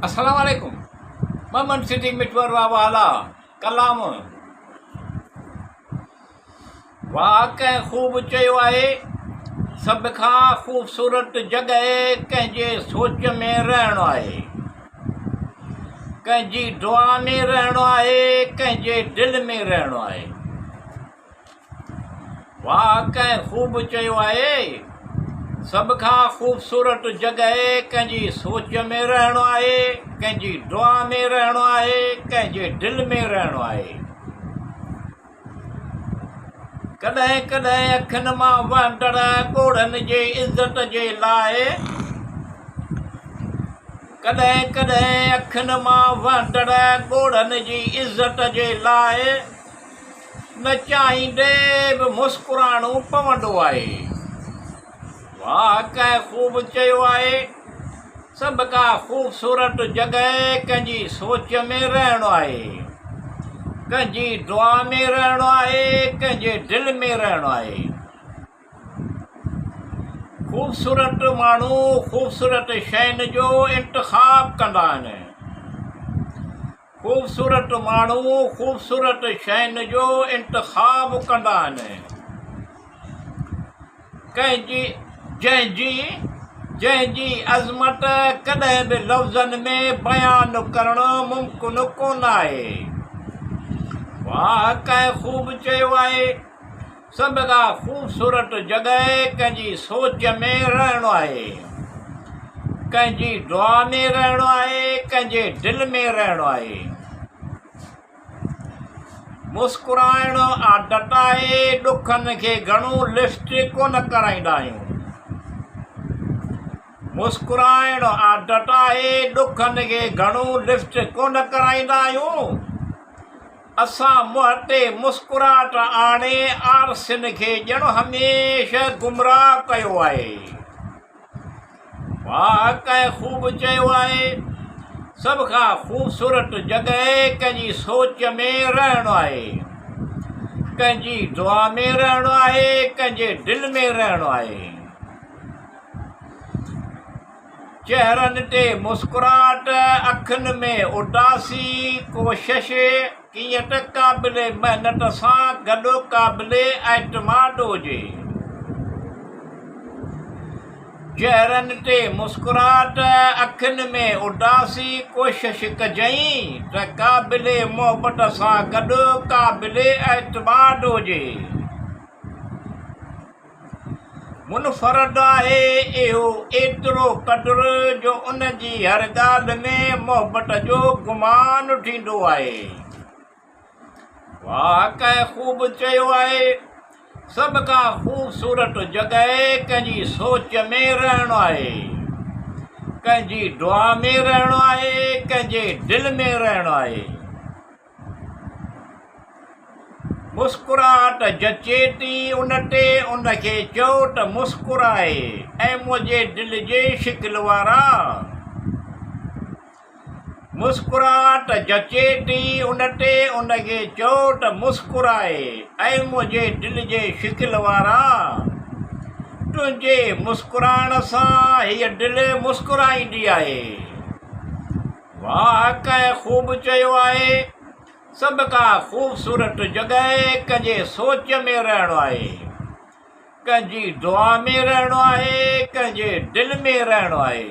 السلام عليڪم محمد صديق مٺو والا ڪلام واهه ڪنهن خوب چيو آهي سڀ کان خوبصورت جڳهه ڪنهن جي سوچ ۾ رهڻو آهي ڪنهن جي دعا ۾ رهڻو آهي ڪنهن جي دل ۾ رهڻو آهي واهه ڪنهن خوب چيو آهي، سڀ کان خوبصورت جڳهه ڪنهن جي سوچ ۾ رهڻو آهي، ڪنهن جي دعا ۾ رهڻو آهي، ڪنهن جي دل ۾ رهڻو آهي. ڪڏهن ڪڏهن اکين مان وهندڙ ڳوڙهن جي عزت جي لاء ڪڏهن ڪڏهن اکين مان وهندڙ ڳوڙهن جي عزت جي لاء نه چاهيندي به مسڪرائڻو پوندو آهي. واهه ڪنهن خوب چيو آهي، سڀ کان خوبصورت جڳهه ڪنهن جي سوچ ۾ رهڻو آهي، ڪنهن جي دعا ۾ رهڻو آهي، ڪنهن جي دل ۾ رهڻو آهي. خوبصورت ماڻهو خوبصورت شين جو انتخاب ڪندا آهن. خوبصورت ماڻهو خوبصورت شين جو انتخاب ڪندا آهن. ڪنهن جي جنهن جي جنهن جي عظمت ڪڏهن به لفظن ۾ بيان ڪرڻ ممڪن ڪونه آهي. واهه ڪنهن خوب چيو آهي. سڀ کان خوبصورت جڳهه ڪنهن جي سوچ ۾ رهڻو آهي، ڪنهن جي دعا ۾ رهڻو آهي، ڪنهن جي دل ۾ رهڻو آهي. مسڪرائڻ عادت آهي، ڏکن کي گهڻو لفٽ ڪونه ڪرائيندا آهيون. مسڪرائڻ عادت آهي، ڏکن کي گهڻو لفٽ ڪونه ڪرائيندا آهيون. اسان منهن تي مسڪراهٽ آڻي آرسين کي ڄڻ هميشه گمراهه ڪيو آهي. واهه ڪنهن خوب چيو آهي، سڀ کان خوبصورت جڳهه ڪنهن جي سوچ ۾ رهڻو آهي، ڪنهن جي دعا ۾ رهڻو آهي، ڪنهن جي دل ۾ رهڻو آهي. چهرن تي مسڪراهٽ، اکين ۾ اداسي، ڪوشش ڪيئن ته قابل محنت سان گڏ قابل اعتماد هجي. چهرن تي مسڪراهٽ، اکين ۾ اداسي، ڪوشش ڪجئين ته قابل محبت سان گڏ قابل اعتماد هجي. منفرد آهي اهو ايترو قدر جو ان جي هر ڳالهه ۾ محبت جو گمان ٿيندو آهي. واهه ڪنهن خوب چيو آهي، سڀ کان خوبصورت جڳهه ڪنهن جي سوچ ۾ رهڻو آهي، ڪنهن جي دعا ۾ رهڻو آهي، ڪنهن جي دل ۾ رهڻو آهي. مسڪراهٽ جچي ٿي ان تي، ان کي چئو ته مسڪرائي، اي منهنجي دل جي شڪل وارا! مسڪراهٽ جچي ٿي ان تي، ان کي چئو ته مسڪرائي، اي منهنجي دل جي شڪل وارا! تنهنجي مسڪرائڻ سان هيء دل مسڪرائيندي آهي. واهه ڪنهن خوب چيو آهي، سڀ کان خوبصورت جڳهه ڪنهن جي سوچ ۾ رهڻو آهي، ڪنهن جي دعا ۾ رهڻو آهي، ڪنهن جي دل ۾ رهڻو آهي.